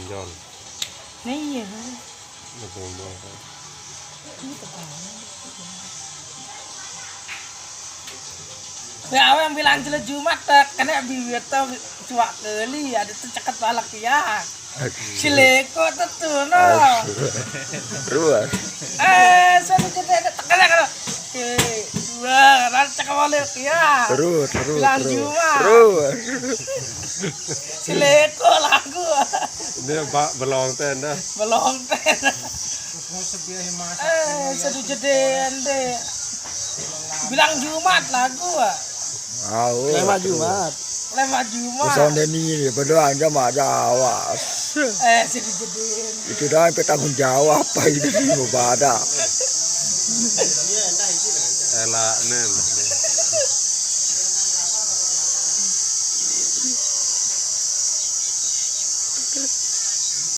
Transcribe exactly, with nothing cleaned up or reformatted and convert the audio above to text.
Jon. Nih iya. Ngebumbung. Ya, awak yang bilang jelas Jumat tak kena bibir tuh cuak keli ada tuh ceket balak ya. Sileko tuh tuh no. Ruas. Eh, saya tuh jadi ada tekan ya kalau. Oke, dua, lalu ceket balik ya. Ruas, ruas. Bilang Ruas. Jumat. Ruas. Sileko lagu. Ini Pak belong tenda. Belum teh. Eh, sedu jedeen deh. Bilang Jumat lagu ah. Au. Lewat Jumat. Lewat Jumat. Pesan Deni ini berdoa aja mak Jawa. Eh, sedu jedeen. Itu dah sampai tanggung jawab apa ini mau pada. Elak nen.